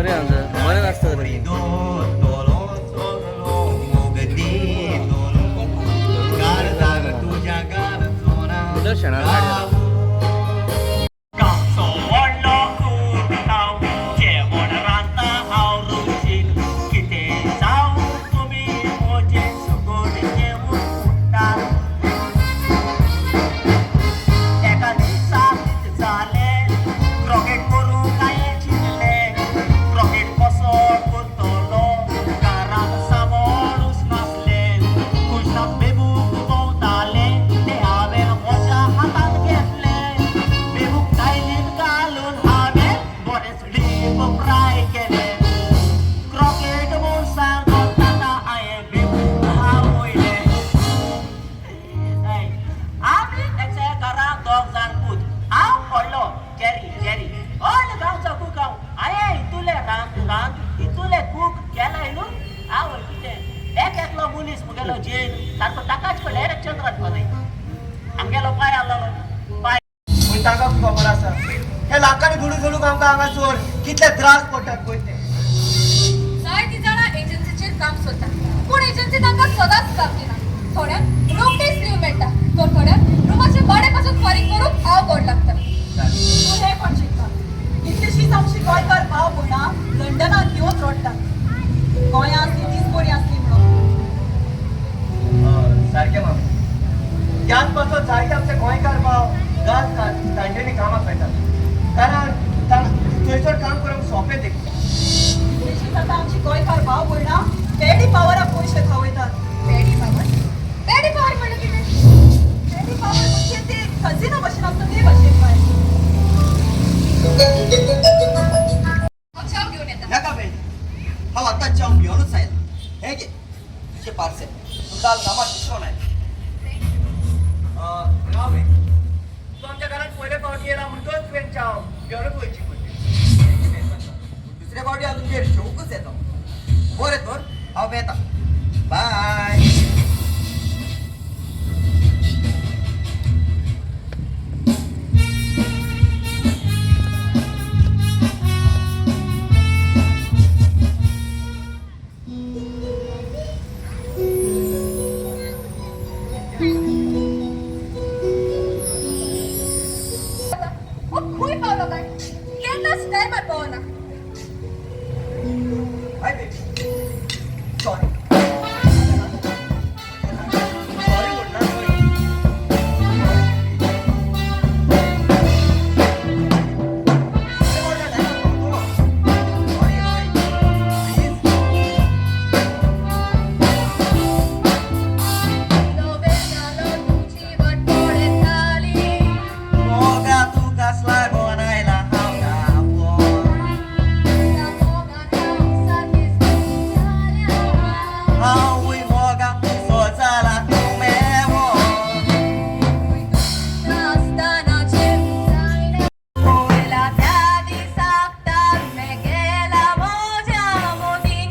बरें आमचं बरें नासता तरी. कितलो शेणार काडटा. गांवचो व्हडलो कूक हांव, जेवण रांदता हांव रुचीक. कितें जावं तुमी म्हजें सुगूर जेवून उरतात. एका दिसा कितें जालें, क्रोकेट करूंक हांयें चिंतलें. क्रोकेट कसो करतलो, घरांत सामोरूच नासलें. कुशनात बेबूक भोंवतालें, तें हांवें म्हज्या हातांत घेतलें. बेबूक दायलीन घालून हांवें बरेंच डीप फ्राय केलें. क्रोकेट म्हूण सांगता हांयें बेबूक हावयलें. आमी तेच्या घरा दोग जाण पूत, हांव व्हडलो जेरी. जेरी व्हडलो गांवचो कूक हांव. हांयें इतुले रांद रांद इतुले कूक केलाय न्हू. हांव कितें एक एकलो मनीस मुगेलो जेन सारको ताकाच पळय डायरेक्ट चंद्रात पावय. आमगेलो पाय आसलेलो पाय. पूण तांकां खबर आसा हे लाखांनी घुडू घुडूक आमकां हांगासर कितले त्रास पडटात पळय ते. जायतीं जाणां एजन्सीचेर काम सोदता, पूण एजन्सी तांकां सदांच काम दिना. थोड्यांक रोखडीच लीव मेळटा तर थोड्यांक रुमाचें भाडें पासून फारीक करूंक अवघड लागता. तूं हें कोण शिकता? कितलीशींच आमची गोंयकार भाव भयणां लंडनाक येवन रडटात, गोंया आसली तीच बरी आसली म्हणून. सारकें मामी, त्याच पासत जायते आमचे गोंयकार भाव गल्फ कंट्रीनी कामाक वयतात, कारण थंयसर काम करूंक सोंपें देखता. कितलीशींच आतां आमची गोंयकार भाव भयणां पेडी पावराक पयशे खावयतात. पेडी पावर? पेडी पावर म्हणल्यार कितें? पेडी पावर म्हणजे ते कझिनो भशेन आसता ते भशेन बाय. हांव च्याव घेवन येता. नाका बेंडी, हांव आतांच च्याव पिवनूच आयला. हें घे तुजें पार्सल. तुका कामाक दिसोन आयला. राव रे, तूं आमच्या घरात पयले फावटी येयला म्हणटच तुवें च्याव पिवनूच वयची पडली. दुसरे फावटी हांव तुमगेर जेवंकूच येता. बरें तर हांव येता, बाय. हो खंय पावलो काय? केन्नाच टायमार पावना. हाय बेबी, सॉरी सॉरी म्हणणार. कितलो वेळ जालो तुजी वाट पळयताली. मोगा तुका लागून आयला हांव धांवोन. त्या मोगान हांव सारकेंच जाल्या. हांवूय मोगा सो जाला तूं मेवोन. नासतना जेवूंक जायना. पळयला त्या दिसाक तारमे गेला म्हज्या मोदीं.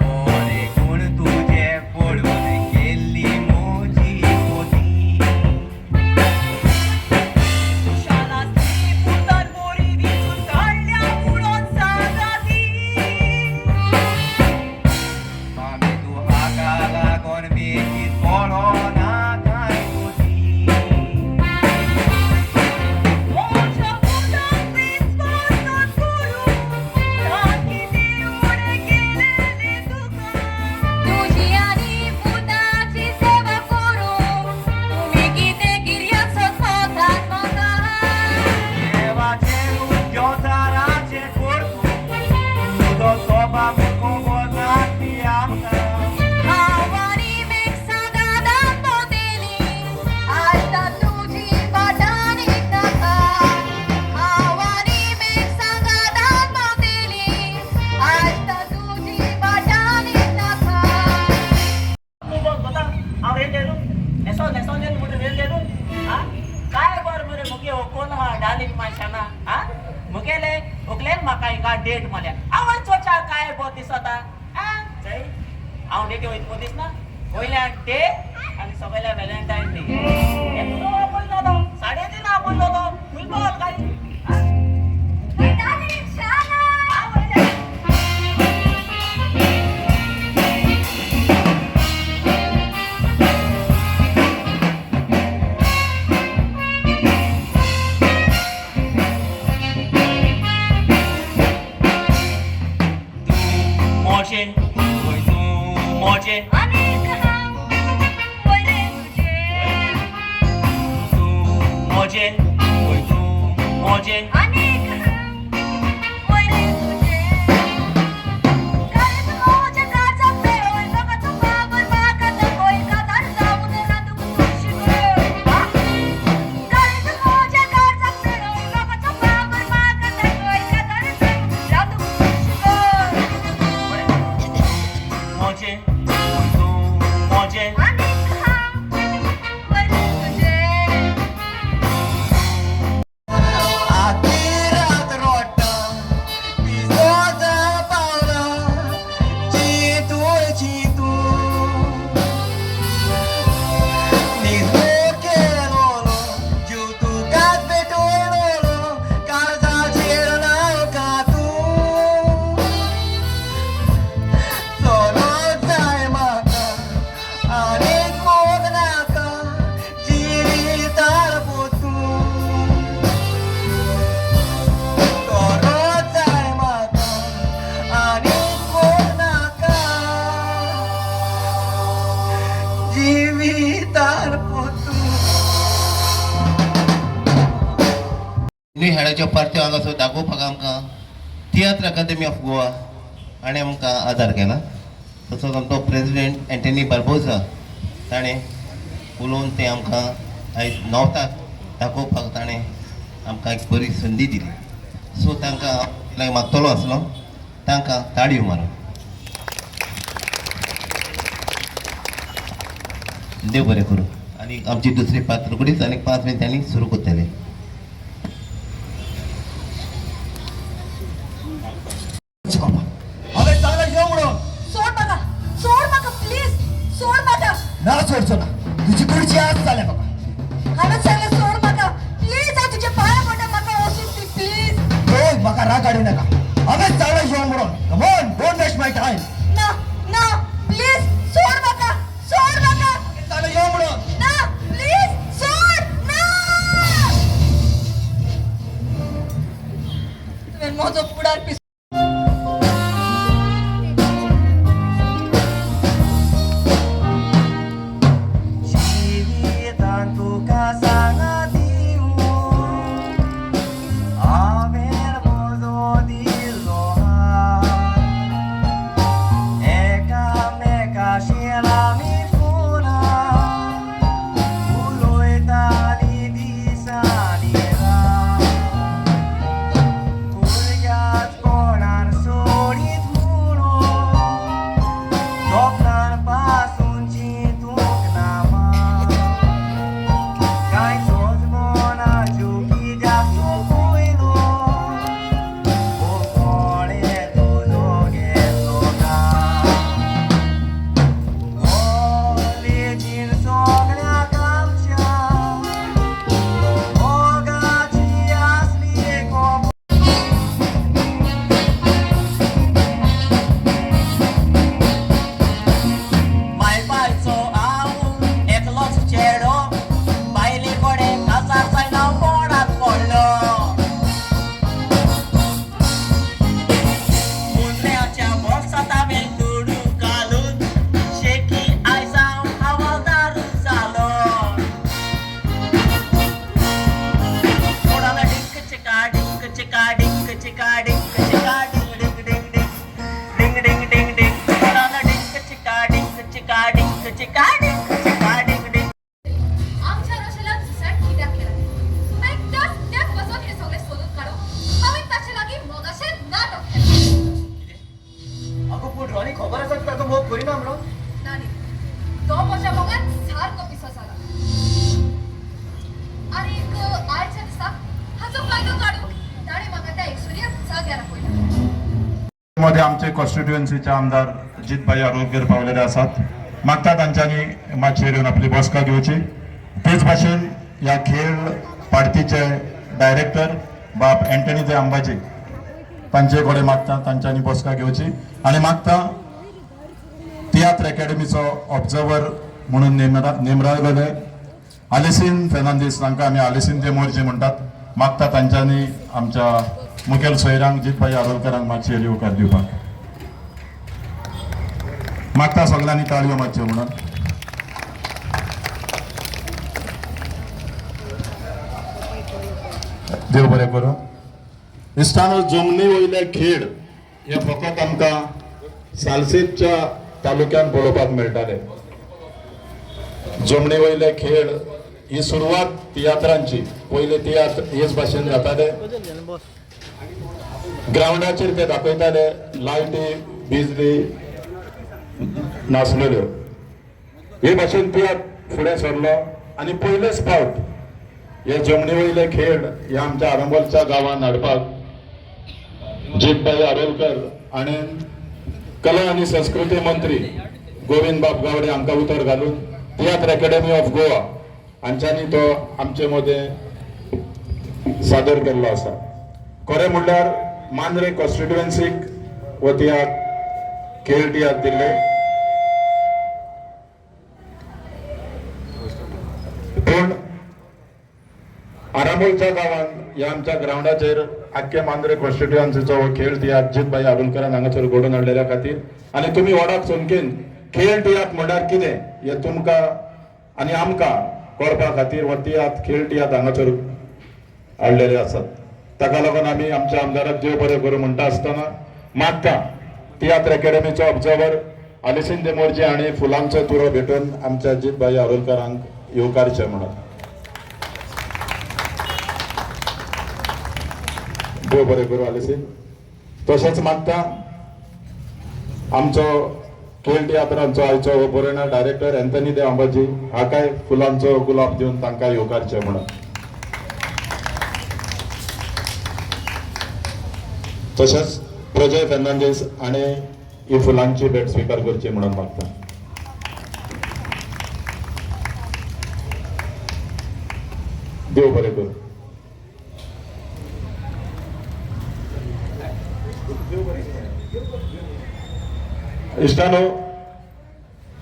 बरें कोण तुजें पळोवन गेल्ली म्हजी मोदी. खुशाल आसली पुतान बोरी विंचून काडल्या उडोन सांगाती. मामी तूं हाका लागून बेगीन पळोना कांय मोदी. म्हज्या पुतान प्रिन्सिपालान करून कितें उणें केलेलें तुका. तुजी आनी पुताची सेवा करूंक तुमी कितें गिर्याक सोदतात म्हाका? देवाचें रूप घेवचाराचें करतूं, तुजो स्वभाव खबर नासली आमकां. हांव आनी मेघसागादान भोंवतेली, आयतां तुजी वाटान नाका. हांव आनी मेघसागादान भोंवतेली, आयतां तुजी वाटान नाका. हांव रेंदेर न्हेसो न्हेसो न्हेल म्हणून रेंदेर. आ काय बरें मरे, मुगे व्हंकल आहा डार्लींग माशाना. आ मुगेले व्हंकलेन म्हाका हिंगा डेट मारल्या. हांव चोच्या काय बरो दिसता. आ चय, हांव डेटी वयता मो दिसना वयल्यान डे आनी सगळ्या व्हॅलेंटायन डे. एकलो आपयलो तो 3:30 आपयलो तो फुल पावल काय. मोजे आनीक वयलें तुजें काळीज म्हजें काळजाक मेळय लोकांचो बाबर म्हाका दाखय काजार जावन रांदूंक तूं शिकय काळीज म्हजें काळजाक मेळय लोकांचो बाबर म्हाका दाखय काजार जावन रांदूंक तूं शिकय मोजे पूण तूं मोजे आनीक वयलें तुजें आती रात रोडटा पिसोजा पावला चिंतून चिंतून निजो केलोलो जीव तुकाच पेटवलोलो काळजाचेर नाका तूं चलो जाय म्हाका आनीक मोग नाका जिवितार पोतूं तोरो जाय म्हाका आनीक मोग नाका जिवितार पोतूं. न्यू हेडाच्यो पार्ट्यो हांगासर दाखोवपाक आमकां तियात्र अकादमी ऑफ गोवा हाणें आमकां आदार केला. तसोच आमचो प्रेजिडेंट एंटनी बार्बोजा ताणें उलोवन तें आमकां आयज नवताक दाखोवपाक ताणें आमकां एक बरी संदी दिली. सो तांकां हांव मागतलो आसलो तांकां ताळयो मारून देव बरें करूं. आनी आमची दुसरी पात्र रोखडीच आनी 5 मिनटांनी सुरू करतले. हांवें सांगलें यो म्हणून. सोड म्हाका, सोड म्हाका, प्लीज सोड म्हाका. ना सोडचो ना, तुजी कुडची आज जाल्या म्हाका. हांवें सांगलें सोड म्हाका प्लीज, हांव तुजे पांय पडटा, म्हाका वचून दी प्लीज. पळय म्हाका राग काडूं नाका, हांवें सांगलें यो म्हणून. Come on, don't waste my time. ना ना प्लीज सोड म्हाका, सोड म्हाका. सांगलें यो म्हणून. ना प्लीज सोड ना. तुवें म्हजो फुडार पिस जिवितान तुका सांगा दिवं हांवें म्हजो दिल्लो हात एकामेकाशेर आमी फुलां उलयतालीं दिसांनी रात भुरग्याच कोणार सोडीत म्हणून स्वप्नान पासून चिंतूंक ना मात कांय सोजमना जीव कित्याक चुकयलो ओ कोणें तुजो घेतलो ना कॉलेजीन सगळ्याक आमच्या मोगाची आसली खबर. मायपायचो हांव एकलोच चेडो, बायले कडेन काजार जायना मोडात पडलो. मुंद्र्याच्या बोल्सांत हांवें दुडू घालून शेकी आयज हांव हवालदार जालो. कोणाला डिंक चिका डिंक चिका डिंक चिका डिंक चिका डिंग डिंग डिंग डिंग डिंग डिंग डिंग डिंग. कोणाला डिंक चिका डिंक चिका डिंक चिका डिंक चिका डिंग डिंग. आमच्या रोशेलान सुसायड कित्याक केला तुवें त्याच त्याच बसून हें सगळें सोदून काडूंक हांवें ताचे लागीं मोगाचें नाटक केलें. अगो पूण रॉनी खबर आसा ताचो मोग करिना म्हणून. ना न्ही, तो म्हज्या मोगान सारको पिसो जाला आनी आयच्या दिसा हाचो फायदो काडूंक ताणें म्हाका त्या एकसुऱ्या जाग्यार आपयला. मध्ये आमचे कॉन्स्टिट्युएन्सीचे आमदार जितभाई आरोलकर पावलेले आसात. मागता तांच्यांनी माचयेर येवन आपली बसका घेवची. तेच भाशेन ह्या खेळ पार्टीचे डायरेक्टर बाब एंटनी जे अंबाजी तांचे कडेन मागता तांच्यांनी बसका घेवची. आनी मागता तियात्र एकॅडमीचो ऑब्जर्वर म्हणून नेमरावलेले आलेसीन फेर्नांदीस तांकां आमी आलेसीन ते मोर्जे म्हणटात. मागता तांच्यांनी आमच्या मुखेल सोयऱ्यांक जितभाई आरोलकरांक मातशेर येवकार दिवपाक मागता. सगळ्यांनी ताळयो मारच्यो म्हणून. देव बरें करूं. इश्टानो, जमनी वयले खेळ हे फकत आमकां सालसेतच्या तालुक्यांत पळोवपाक मेळटाले. जमनी वयले खेळ ही सुरवात तियात्रांची. पयले तियात्र हेच भाशेन जाताले, ग्रावंडाचेर ते दाखयताले. लायटी बिजली नासलेल्यो. हे भाशेन तियात्र फुडें सरलो आनी पयलेच फावट हे जमनी वयले खेळ हे आमच्या आरंबोलच्या गांवांत हाडपाक जीतभाई आरोलकर आनी कला आनी संस्कृती मंत्री गोविंद बाब गावडे हांकां उतर घालून तियात्र अकॅडमी ऑफ गोवा हांच्यांनी तो आमचे मदें सादर केल्लो आसा. खरें म्हणल्यार मांद्रे कॉन्स्टिट्युएन्सीक हो तियात्र खेळ तियात्र दिल्ले, पूण आरांबोलच्या गांवांत ह्या आमच्या ग्रावंडाचेर आख्खे मांद्रे कॉन्स्टिट्युएन्सीचो हो खेळ तियात्र जीतभाई आरोलकरान हांगासर घडोवन हाडलेल्या खातीर आनी तुमी व्हडाक संख्येन खेळ तियात्र म्हणल्यार कितें हें तुमकां आनी आमकां कळपा खातीर हो तियात्र खेळ तियात्र हांगासर हाडलेले आसात. ताका लागून आमी आमच्या आमदाराक देव बरें करूं म्हणटा आसतना मागता तियात्र अकॅडमीचो ऑब्जर्वर आलिसीन देमोर्जी हांणी फुलांचो तुरो भेटून आमच्या जीतभाई आरोलकरांक येवकारचें म्हणून. देव बरें करूं आलिसीन. तशेंच मागता आमचो खेळ तियात्रांचो आयचो हो बरोवणार डायरेक्टर एंथनी दे अंबाजी हाकाय फुलांचो गुलाब दिवन तांकां येवकारचें म्हणून. तशेंच प्रजय फेर्नांडीस हाणें ही फुलांची भेट स्विकार करची म्हणून मागता. देव बरें करूं. इश्टानो,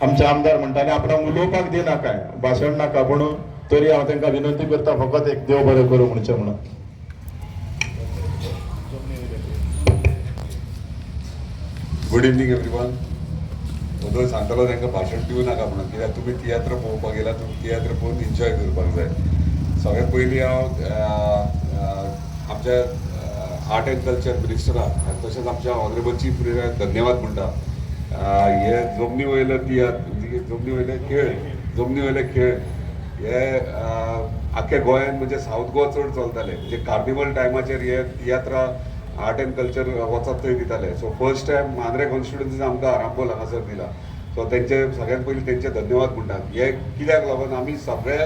आमचे आमदार म्हणटाले आपणाक उलोवपाक दिना काय, भाशण नाका, पूण तरी हांव तांकां विनंती करता फकत एक देव बरें करूं म्हणचें म्हणून. Good evening everyone. वदळ सांगतालो तांकां भाशण दिवं नाका म्हणून, कित्याक तुमी तियात्र पळोवपाक गेला, तुमी तियात्र पळोवन एन्जॉय करपाक जाय. सगळ्यात पयलीं हांव आमच्या आर्ट एंड कल्चर मिनिस्टराक आनी तशेंच आमच्या ऑनरेबल चीफ मिनिस्टराक धन्यवाद म्हणटा. हे जमनी वयले तियात्र, जमनी वयले खेळ, जमनी वयले खेळ हे आख्या गोंयांत म्हणजे सावथ गोवा चड चलताले. म्हणजे कार्निवल टायमाचेर हे तियात्रा आर्ट एंड कल्चर वचत थंय दिताले. सो फर्स्ट टायम मांद्रे कॉन्स्टिट्युएन्सीन आमकां आरांबोल हांगासर दिला. सो तेंचे सगळ्यात पयलीं तेंचे धन्यवाद म्हणटात. हे कित्याक लागून आमी सगळे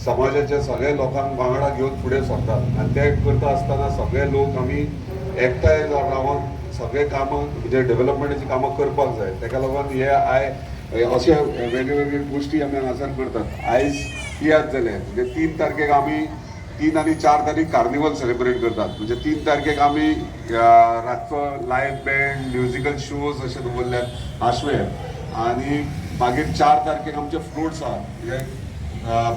समाजाच्या सगळ्या लोकांक वांगडा घेवन फुडें सरतात आनी ते करता आसतना सगळे लोक आमी एकठांय रावन सगळे कामां म्हणजे डेव्हलपमेंटाची कामां करपाक जाय. तेका लागून हे I अशे वेगळे वेगळे गोश्टी आमी हांगासर करतात. आयज तियात्र जाले म्हणजे 3 तारखेक आमी 3 आनी 4 तारीख कार्निवल सेलिब्रेट करतात. म्हणजे 3 तारखेक आमी रातचो लायव्ह बँड, म्युजिकल शोज अशे दवरल्यात आशवे, आनी मागीर 4 तारखेक आमचे फ्लोट्स आहा. म्हणजे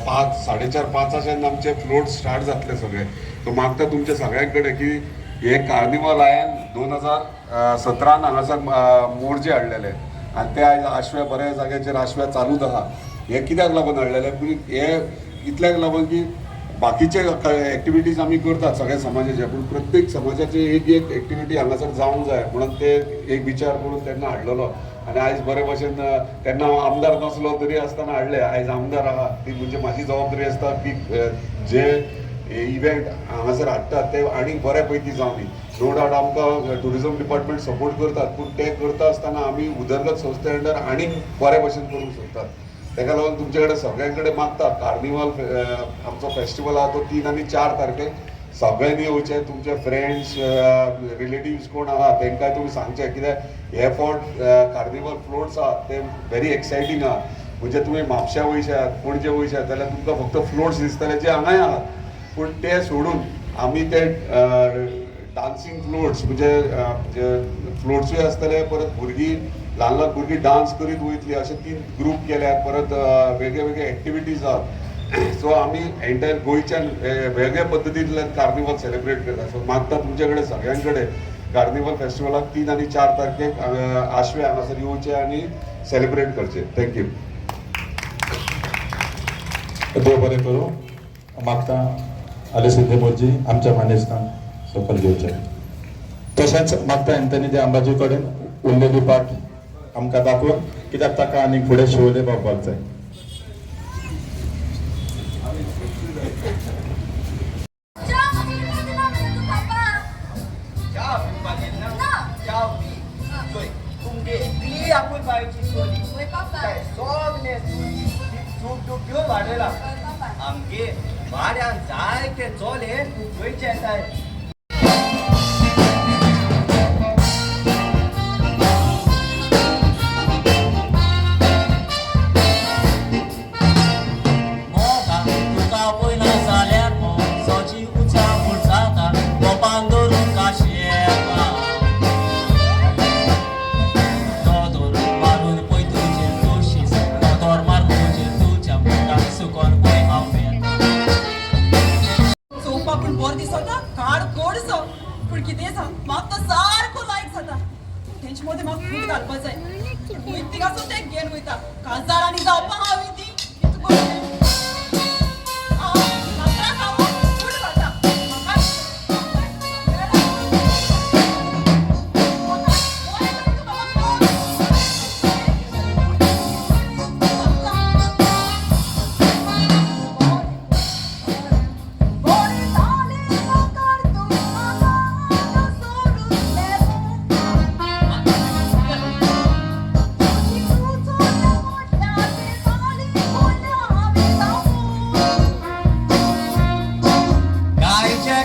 5, 4:30, 5 आमचे फ्लोट स्टार्ट जातले सगळे. सो मागता तुमच्या सगळ्यां कडेन की हे कार्निवल हांवें 2017 हांगासर मोरजे हाडलेले आनी ते आयज आशव्या बऱ्या जाग्याचेर आशव्या चालूच आहा. हे कित्याक लागून हाडलेले, पूण हे इतल्याक लागून की बाकीचे एक्टिविटीज आमी करतात सगळ्या समाजाचे, पूण प्रत्येक समाजाची एक एक एक्टिविटी हांगासर जावंक जाय म्हणून ते एक विचार करून तेन्ना हाडलेलो. आनी आयज बरे भशेन तेन्ना हांव आमदार नासलो तरी आसतना हाडले. आयज आमदार आहा ती म्हणजे म्हाजी जबाबदारी आसता की जे इव्हेंट हांगासर हाडटात ते आनीक बऱ्या पैकी जावं. नो डावट आमकां ट्युरिजम डिपार्टमेंट सपोर्ट करतात, पूण ते करता आसतना आमी उदरगत संस्थे अंडर आनीक बऱ्या भशेन करूंक सोदतात. तेका लागून तुमचे कडेन सगळ्यां कडेन मागता कार्निवल आमचो फेस्टिवल आहा तो 3 आनी 4 तारखेक सगळ्यांनी येवचें. तुमचे फ्रेंड्स रिलेटिव्स कोण आहा तेंकांय तुमी सांगचें, कित्याक हे फावट कार्निवल फ्लोट्स आहा ते व्हेरी एक्सायटींग आहा. म्हणजे तुमी म्हापश्या वयशात, पणजे वयशात जाल्यार तुमकां फक्त फ्लोट्स दिसतले जे हांगाय आहात, पूण ते सोडून आमी ते डान्सींग फ्लोट्स म्हणजे फ्लोट्सूय आसतले, परत भुरगीं ल्हान ल्हान भुरगीं डान्स करीत वयतली अशे 3 ग्रूप केल्यात, परत वेगळे वेगळे एक्टिविटीज आहात. सो आमी एंटायर गोंयच्यान वेगळ्या पद्दतींतल्यान कार्निवल सेलिब्रेट करतात. सो मागता तुमचे कडेन सगळ्यां कडेन कार्निवल फेस्टिवलाक 3 आनी 4 तारखेक आशवे हांगासर येवचे आनी सेलिब्रेट करचे. Thank you. देव बरें करूं. मागता आले मोर्जी आमच्या मानेस्तांक सकयल घेवचे. तशेंच मागता एंथनी दे अंबाजी कडेन उरलेली पाट आमकां दाखोवन, कित्याक ताका आनीक फुडें शिवोले पावपाक जाय. च्या पिवपाक दिना मरे तूं पापा. च्या पिवपाक येना? ना. च्या पी. चोय, तुमगे एकली आपूलबायची चोली. वय पापा. काय सगळे सूप दूप घेवन वाडयला. वय पापा. आमगे वाड्यान जायते चोले गोंयचे येताय. मोगा तुका पयना जाल्यार मोसोची उचा म्हूण जाता गोपान धरून काशेता नदर मारून पय तुजेर तुशीच नदर मार तुजेर तुज्या मुखार सुकोन पय हांव वेता. चोवपाक पूण बरो दिसता काड कोडसो, पूण कितें सांग, म्हाका तो सारको लायक जाता. तेंचे मदें म्हाका फूट घालपा जाय. वयता थिंगासून तें घेवन वयता. काजार आनी जावपा हांव ती कितें करूं? हांव नात्राक हांव फूट घालता. म्हाका गायचे